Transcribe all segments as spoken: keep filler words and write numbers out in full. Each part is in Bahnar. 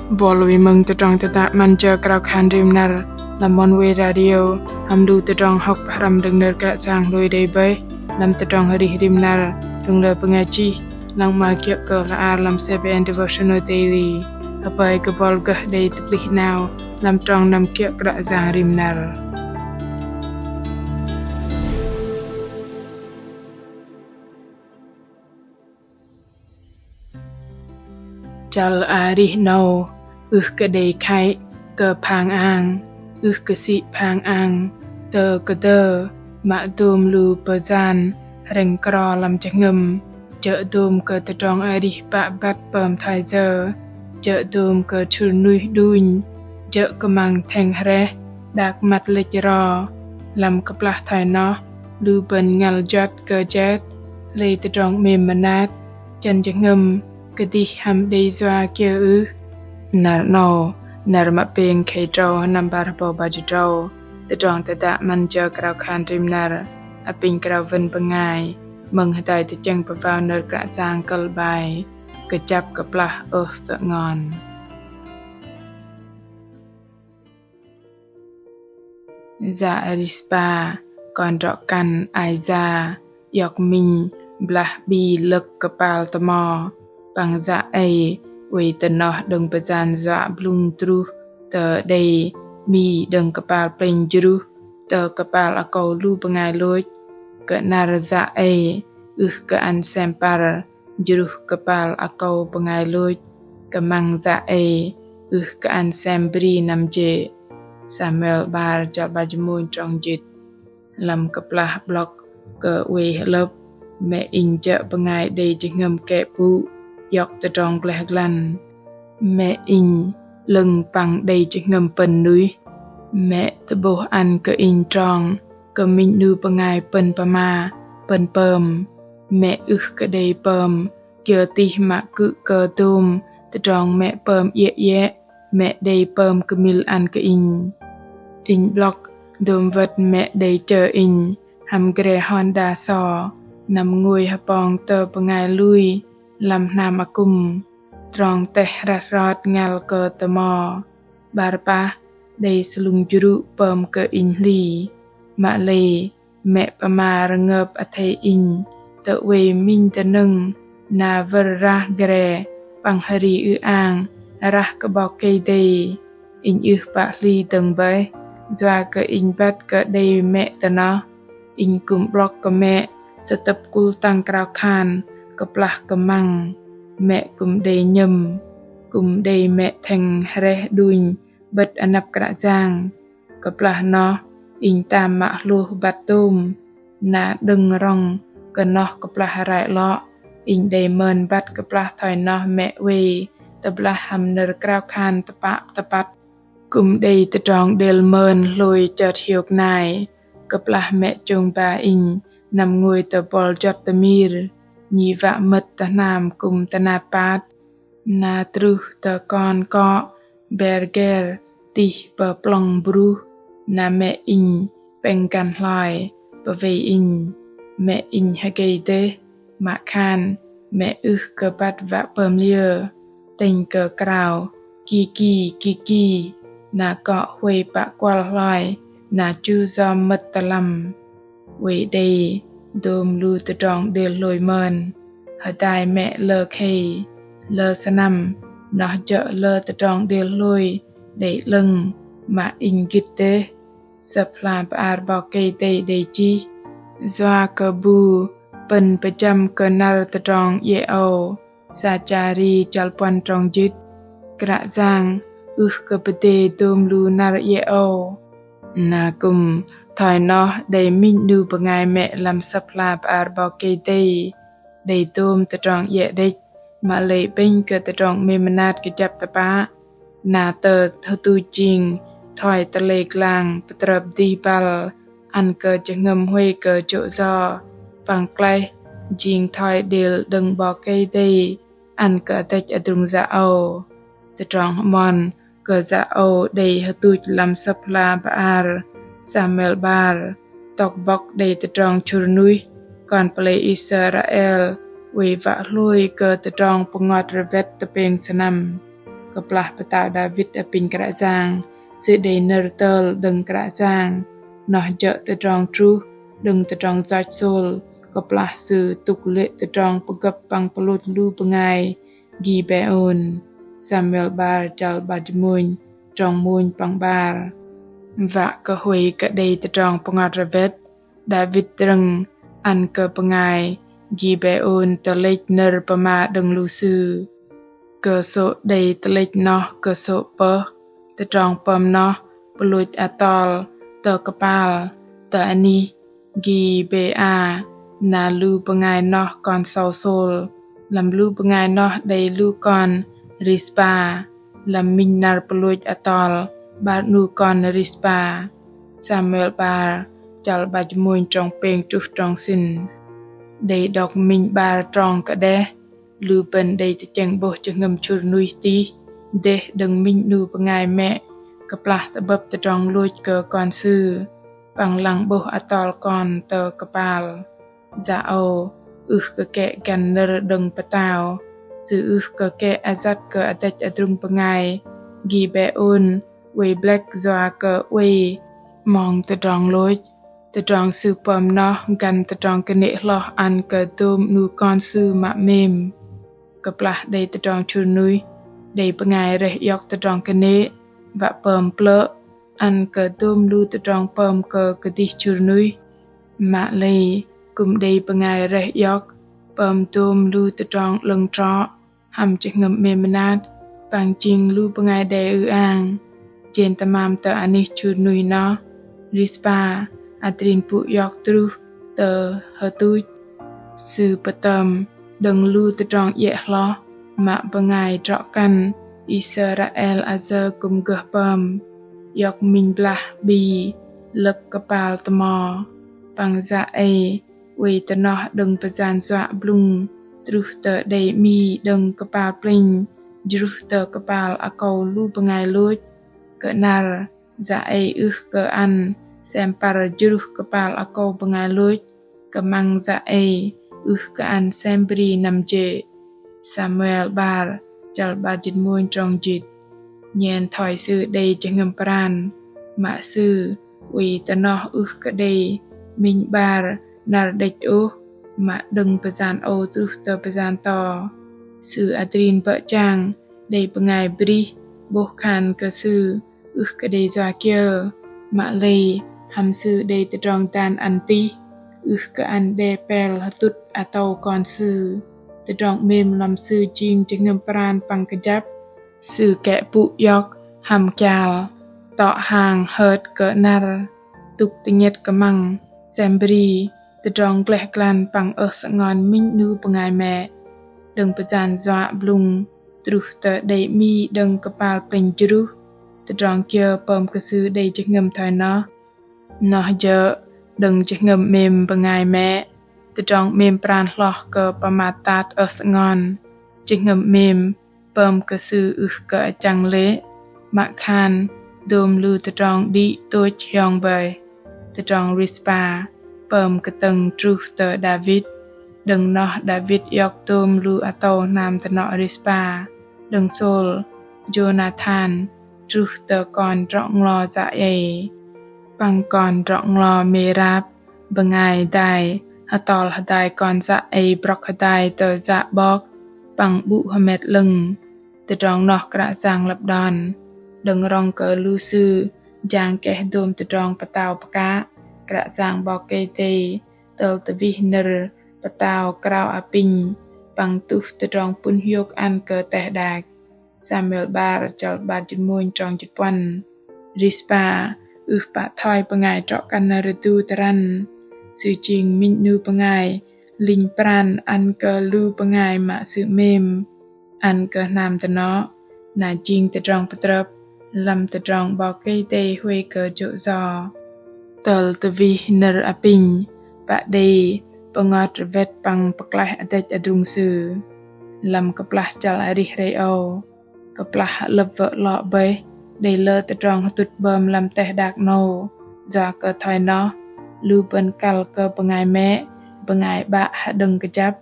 Bol wei mơ̆ng tơdrong tơdă 'Măn Jơ Krao Khan Rim Năr lăm Oneway Radio, hăm lu tơdrong hŏk pơhrăm đơ̆ng nơ̆r Kră Yang hlôi đei bơih lăm tơdrong arih rim năr, đơ̆ng lơ bơngai chih, lăng mă kiơ̆ kơ hla ar lăm C B N Devotional Daily. Hơpơi kơ bol gơh đei tơplih 'nao lăm trong năm kiơ̆ Kră Yang rim năr. Chăl arih 'nâu, ưh kơ đei khei kơ phang ang, ưh kơ sĭ phang ang tơ kơdơ̆, mă dôm lu pơjan hrĕng kro lăm jơhngơ̆m, jơ̆ dôm kơ tơdrong arih pă băt pơm thoi yơ, jơ̆ dôm kơ chhŭr nuih đunh, jơ̆ kơmăng thĕng hrĕh, đak măt lĕch ro, lăm kơplah thoi noh, lu bơ̆n ngăl juăt kơ jet, lei tơdrong 'mêm mơnat, chơ̆n jơhngơ̆m kơdih hăm đei yua kiơ ưh? Năr 'nâu, năr mă pêng khei tơdrâu sơnăm 'bar hơbâu 'bar jĭt tơdrâu, tơdrong tơdă 'Măn Jơ Krao Khan Rim Năr, apinh krao wơ̆n bơngai mơ̆ng hơdai tơchĕng pơwao nơ̆r Kră Yang kơ̆l 'bai: Kơjăp kơplah ưh sơ'ngon. Yă Rispa, kon drŏ-kăn Aiya, iŏk minh blah 'bi lơ̆k kơpal tơmo. Păng yă ei oei tơ noh đơ̆ng pơjan yuă blŭng druh tơ đei 'mi đơ̆ng kơpal plĕnh jruh tơ kơpal akâu lu bơngai lôch. Kơ'năr yă ei ưh kơ ăn sem păr jruh kơpal akâu bơngai lôch, kơmăng yă ei ưh kơ ăn sem bri năm jê̆. Samuel 'bar, chăl 'bar jĭt mônh trong jĭt. Lăm kơplah 'blŏk kơ oei hơlơ̆p, mĕ inh jơ̆ bơngai đei jơhngơ̆m kĕ pŭ, iŏk tơdrong gleh glăn. Mĕ inh 'lơ̆ng păng đei jơhngơ̆m pơ̆n nuih. Mĕ tơ'bôh ăn kơ inh trong kơ minh 'nu bơngai pơ̆n pơma, pơ̆n pơm. Mĕ ưh kơ đei pơm kiơ tih mă kư̆ kơ dôm tơdrong mĕ pơm iĕ iĕ, mĕ đei pơm kơmil ăn kơ inh. Inh 'blŏk dôm wơ̆t mĕ đei chơ inh hăm gre Honda so, năm ngôi hơpong tơ bơngai lui lăm hnam akŭm. Trong teh hrăt hrot ngăl kơ tơmo. 'Bar pah đei sơlŭng jrŭ pơm kơ inh hli. Mă lei mĕ pơma rơngơp athei inh tơ oei minh tơnơ̆ng na wơ̆r rah gre păng hri ư-ang rah kơ 'Bok Kei-Dei. Inh ưh pă hli dơ̆ng bơih, yua kơ inh băt kơ đei mĕ tơ noh. Inh kư̆m 'blŏk kơ mĕ sơtơ̆p kŭl tăng krao khan kơplah kơmăng. Mĕ kư̆m đei nhơ̆m, kư̆m đei mĕ thĕng hrĕh đunh 'bơ̆t anăp Kră Yang. Kơplah noh inh tam mă hlôh băt tôm, na đơ̆ng rŏng kơ noh kơplah rai 'lŏ, inh đei mơn băt kơplah thoi noh mĕ oei tơblah hăm nơ̆r krao khan tơpă tơpăt. Kư̆m đei tơdrong đêl mơn hlôi chơt hiôk nai, kơplah mĕ chông ba inh năm ngôi tơ bol juăt tơmir, nhi wă mơ̆t tơ hnam kư̆m tơnat pat. Na truh tơ kon kŏ ber ger tih pơplŏng bruh, na mĕ inh pĕng găn hloi pơwei inh. Mĕ inh hơgei dêh, mă khan mĕ ưh kơ băt wă pơm liơ. Tĕnh kơ krao ki ki ki ki, na kŏ huay pă kuăl hloi, na chu yom mơ̆t tơ lăm. Oei đei dôm lu tơdrong đêl hlôi mơn. Hơdai mĕ lơ khei, lơ sơnăm, noh jơ̆ lơ tơdrong đêl hlôi đei 'lơ̆ng mă inh gĭt dêh. Sơ̆p hla bơar 'Bok Kei-Dei đei chih: Yua kơ bu pơ̆n pơjăm kơ năr tơdrong iĕ âu. Sachari chăl puăn trong jĭt. Kră Yang ưh kơ pơdê dôm lu năr iĕ âu. Na kư̆m thoi noh đei minh 'nu bơngai mĕ lăm Sơ̆p hla bơar 'Bok Kei-Dei đei dôm tơdrong iĕ đĕch, mă lei 'bĕnh kơ tơdrong 'mêm mơnat kơjăp tơpă. Na tơ hơtuch jing thoi tơlei glang pơtrơp dih băl, ăn kơ jơhngơ̆m huay kơ jô̆ yo, păng klaih jing thoi đêl đơ̆ng 'Bok Kei-Dei ăn kơ adrĕch adrung yă âu. Tơdrong hơmon kơ yă âu đei hơtuch lăm Sơ̆p hla bơar Samuel 'bar. Tŏk bŏk đei tơdrong chhŭr nuih, kon pơlei Israel oei wă hlôi kơ tơdrong pơngot rơwet tơpêng sơnăm. Kơplah pơtao Đavit apinh Kră Yang, sư đei nơ̆r tơl đơ̆ng Kră Yang, noh jơ̆ tơdrong truh đơ̆ng tơdrong yoch Sôl, kơplah sư tŭk lê̆ tơdrong pơgơ̆p păng pơlôch lu bơngai Gibeôn. Samuel bar chăl bar jĭt mônh, trong mônh păng bar. Wă kơ huay kơ đei tơdrong pơngot rơwet, Đavit rơ̆ng ăn kơ bơngai Gibeôn tơlĕch nơ̆r pơma đơ̆ng lu sư. Kơsô̆ đei tơlĕch noh kơsô̆ pơh, tơdrong pơm noh pơlôch atol tơ kơpal, tơ anih Gibea, na lu bơngai noh kon sâu Sôl, lăm lu bơngai noh đei lu kon Rispa, lăm minh năr pơlôch atol ƀar 'nu kon Rispa. Samuel ƀar, chăl ƀar jĭt mônh trong pêng truh trong sĭn. Đei đŏk minh ƀar trong kơđeh, lu bơ̆n đei tơchĕng 'bôh jơhngơ̆m chhŭr nuih tih dêh đơ̆ng minh 'nu bơngai mĕ kơplah tơ'bơ̆p tơdrong lôch kơ kon sư, păng lăng 'bôh atol kon tơ kơpal. Yă âu ưh kơ kĕ găn nơ̆r đơ̆ng pơtao, sư ưh kơ kĕ ayăt kơ adrĕch adrung bơngai Gibeôn oei blĕk yua kơ oei 'mong tơdrong lôch. Tơdrong sư pơm noh găn tơdrong kơnê̆ hloh ăn kơ dôm 'nu kon sư mă 'mêm. Kơplah đei tơdrong chhŭr nuih, đei bơngai rơih iŏk tơdrong kơnê̆, wă pơm plơ̆ ăn kơ dôm lu tơdrong pơm kơ kơdih chhŭr nuih. Mă lei kư̆m đei bơngai rơih iŏk pơm dôm lu tơdrong 'lơ̆ng trŏ hăm jơhngơ̆m 'mêm mơnat, păng jing lu bơngai đe ư-ang. Jên tơmam tơ anih chhŭr nuih noh, Rispa adrin pŭ iŏk truh tơ hơtuch. Sư pơtơm đơ̆ng lu tơdrong iĕ hloh mă bơngai drŏ kăn Israel ayơ kư̆m gơh pơm, iŏk minh blah 'bi lơ̆k kơpal tơmo, păng yă ei oei tơ noh đơ̆ng pơyan yuă blŭng truh tơ đei 'mi đơ̆ng kơpal plĕnh jruh tơ kơpal akâu lu bơngai lôch. Kơ'năr yă ei ưh kơ ăn sem păr jruh kơpal akâu bơngai lôch, kơmăng yă ei ưh kơ ăn sem bri năm jê̆. Samuel ƀar, chăl ƀar jĭt mônh trong jĭt. Nhen thoi sư đei jơhngơ̆m pran, mă sư oei tơ noh ưh kơ đei minh ƀar năr đĕch ôh, mă đơ̆ng pơyan âu truh tơ pơyan to. Sư adrin bơ̆ jang đei bơngai brih 'bôh khan kơ sư ưh kơ đei yua kiơ, mă lei hăm sư đei tơdrong dan ăn tih, ưh kơ ăn đe pel hơtŭt atâu kon sư. Tơdrong 'mêm lăm sư jing jơhngơ̆m pran păng kơjăp. Sư kĕ pŭ iŏk hăm kial, tŏ hang hơt kơ'năr, tŭk tơngiĕt kơmăng sem bri tơdrong gleh glan păng ơh sơngon minh 'nu bơngai mĕ. Đơ̆ng pơyan yuă blŭng truh tơ đei 'mi đơ̆ng kơpal plĕnh jruh, tơdrong kiơ pơm kơ sư đei jơhngơ̆m thoi noh. Noh jơ̆ đơ̆ng jơhngơ̆m 'mêm bơngai mĕ, tơdrong 'mêm pran hloh kơ pơmat tat ơh sơngon. Jơhngơ̆m 'mêm pơm kơ sư ưh kơ achăng lê̆, mă khan dôm lu tơdrong đĭ tôch hiong bơih. Tơdrong Rispa pơm kơtơ̆ng truh tơ Đavit. Đơ̆ng noh Đavit iŏk dôm lu atâu hnam tơnŏ Rispa đơ̆ng Sôl, Jônathan, truh tơ kon drŏ nglo yă ei. Păng kon drŏ nglo Mêrap, bơngai dai hơtol hơdai kon yă ei brŏk hơdai tơ yă 'bok păng 'bŭ hơmet 'lơ̆ng. Tơdrong noh Kră Yang lăp đon. Đơ̆ng rŏng kơ lu sư jang keh dôm tơdrong pơtao pơkă, Kră Yang 'Bok Kei-Dei tơl tơwih nơ̆r pơtao krao apinh păng tuh tơdrong pŭn hiôk ăn kơ teh đak. Samuel 'bar, chăl 'bar jĭt mônh trong jĭt puăn. Rispa ưh pă thoi bơngai trŏ kăn rơdu tơrăn. Sư jing minh 'nu bơngai linh pran ăn kơ lu bơngai mă sư 'mêm, ăn kơ hnam tơnŏ, na jing tơdrong pơtrơp lăm tơdrong 'Bok Kei-Dei huay kơ jô̆ yo. Tơl tơwih nơ̆r apinh, pă đei pơngot rơwet păng pơklaih adrĕch adrung sư. Lăm kơplah chăl arih hrei âu, kơplah hơ'lơ̆p wơ̆ 'lŏ bơih, đei lơ tơdrong hơtŭt 'bơm lăm teh đak 'nâu, yua kơ thoi noh, lu bơ̆n kăl kơ bơngai mĕ, bơngai 'bă hơđơ̆ng kơjăp,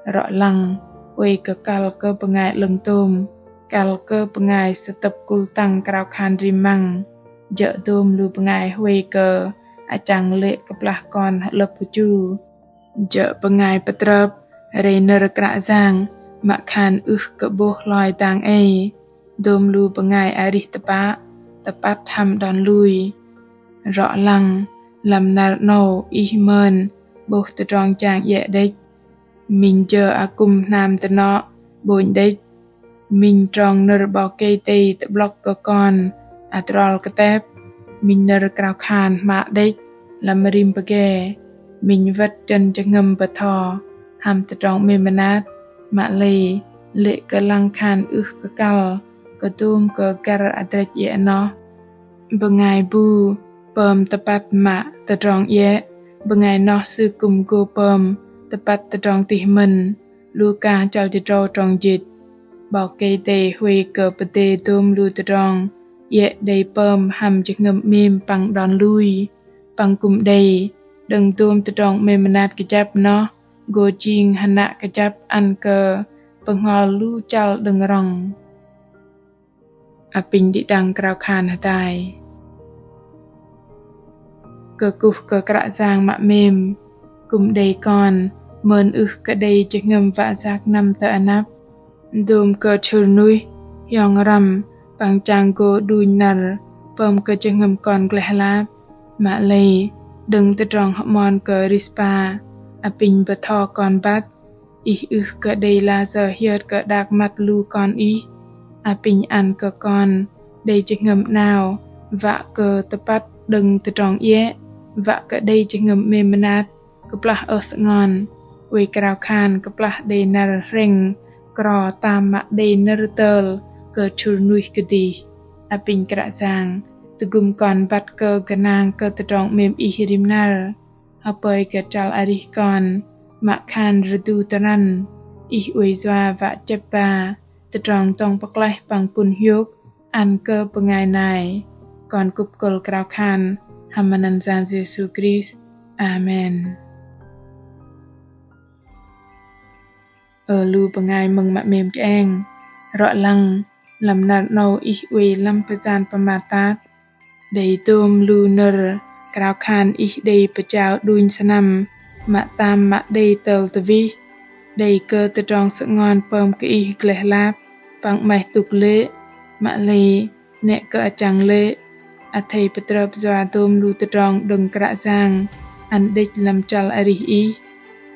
rŏ lăng, oei kơ kăl kơ bơngai 'lơ̆ng tôm. Kăl kơ bơngai sơtơ̆p kŭl tăng krao khan rim măng, jơ̆ dôm lu bơngai huay kơ achăng lê̆ kơplah kon hơ'lơ̆p pơchu. Jơ̆ bơngai pơtrơp rei nơ̆r Kră Yang mă khan ưh kơ 'bôh hloi dang ei. Dôm lu bơngai arih tơpă, tơpăt hăm đon lui. Rŏ lăng, lăm năr 'nâu ih mơn 'bôh tơdrong jang iĕ đĕch. Minh jơ akŭm hnam tơnŏ 'bônh đĕch. Minh trong nơ̆r 'Bok Kei-Dei tơ'blŏk kơ kon adrol kơtep. Minh nơ̆r krao khan hmă đĕch lăm rim pơge. Minh wơ̆t chơn jơhngơ̆m bơtho hăm tơdrong 'mêm mơnat, mă lei lê̆ kơ lăng khan ưh kơ kăl kơ dôm kơ găr adrĕch iĕ noh. Bơngai bu pơm tơpăt mă tơdrong iĕ, bơngai noh sư kư̆m gô pơm tơpăt tơdrong tih mơ̆n. Luka chăl jĭt tơdrâu trong jĭt. 'Bok Kei-Dei huay kơ pơdê dôm lu tơdrong iĕ đei pơm hăm jơhngơ̆m 'mêm păng đon lui. Păng kư̆m đei đơ̆ng dôm tơdrong 'mêm mơnat kơjăp noh gô jing hơnă kơjăp ăn kơ bơhngol lu chăl đơ̆ng rŏng. Apinh đĭ đăng krao khan hơdai. Kơkuh kơ Kră Yang mă 'mêm, kư̆m đei kon mơn ưh kơ đei jơhngơ̆m wă yak năm tơ anăp. Dôm kơ chhŭr nuih hiong răm păng chang gô đunh năr pơm kơ jơhngơ̆m kon gleh lap. Mă lei đơ̆ng tơdrong hơmon kơ Rispa, apinh bơtho kon băt. Ih ưh kơ đei lasơ hiơt kơ đak măt lu kon ih. Apinh ăn kơ kon đei jơhngơ̆m 'nao wă kơ tơpăt đơ̆ng tơdrong iĕ, wă kơ đei jơhngơ̆m 'mêm mơnat kơplah ơh sơngon. Oei krao khan kơplah đei năr hrĕng kro tam mă đei nơ̆r tơl kơ chhŭr nuih kơdih. Apinh Kră Yang tơgŭm kon băt kơ gơnang kơ tơdrong 'mêm ih rim năr. Hơpơi kơ chăl arih kon mă khan rơdu tơnăn, ih oei yua wă chĕp ba tơdrong dŏng pơklaih păng pŭn hiôk ăn kơ bơngai nai. Kon kŭp kơ̆l krao khan hăm anăn Yang Yêsu Krist. Amen. Ơ lu bơngai mơ̆ng mă 'mêm kơeng, rŏ lăng lăm năr 'nâu ih oei lăm pơchan pơmat tat. Đei dôm lu nơ̆r krao khan ih đei pơjao đunh sơnăm mă tam mă đei tơl tơwih. Đei kơ tơdrong sơngon pơm kơ ih gleh lap păng 'maih tŭk lê̆, mă lei 'nĕ kơ achăng lê̆. Athei pơtrơp yua dôm lu tơdrong đơ̆ng Kră Yang ăn đĕch lăm chăl arih ih.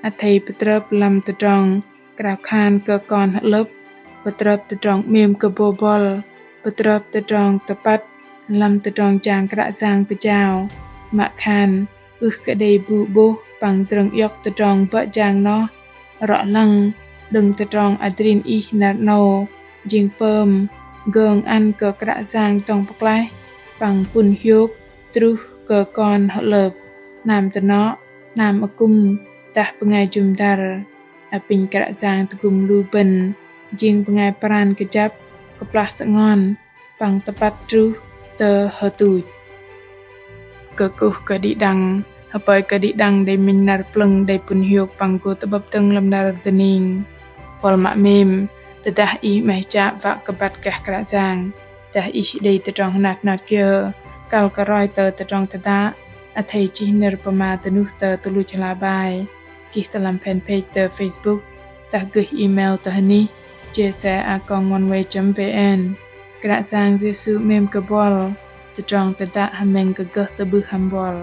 Athei pơtrơp lăm tơdrong krao khan kơ kon hơ'lơ̆p, pơtrơp tơdrong 'mêm kơ bôl bôl, pơtrơp tơdrong tơpăt lăm tơdrong jang Kră Yang pơjao. Mă khan ưh kơ đei bu 'bôh păng drơ̆ng iŏk tơdrong bơ̆ jang noh. Rŏ lăng đơ̆ng tơdrong adrin ih năr 'nâu jing pơm gơ̆ng ăn kơ Kră Yang dŏng pơklaih păng pŭn hiôk truh kơ kon hơ'lơ̆p, hnam tơnŏ, hnam akŭm, dah bơngai jŭm dăr. Apinh Kră Yang tơgŭm lu bơ̆n jing bơngai pran kơjăp kơplah sơngon păng tơpăt truh tơ hơtuch. Kơkuh kơ đĭ đăng, hơpơi kơ đĭ đăng đei minh năr plơ̆ng đei pŭn hiôk păng gô tơ'bơ̆p dơ̆ng lăm năr dơning. Buăl mă 'mêm, tơdah ih 'maih chă wă kơ băt gah Kră Yang, dah ih đei tơdrong hnat hnat kiơ kăl kơ roi tơ tơdrong tơdă, athei chih nơ̆r pơma dơnuh tơ tơluch hla bơar, chih tơ lăm fanpage tơ Facebook, dah gơih email tơ hơnih J S A a còng oneway chấm V N. Kră Yang Yêsu 'mêm kơ buăl. Tơdrong tơdă hơmĕng kơ gơh tơ'bưh hăm buăl.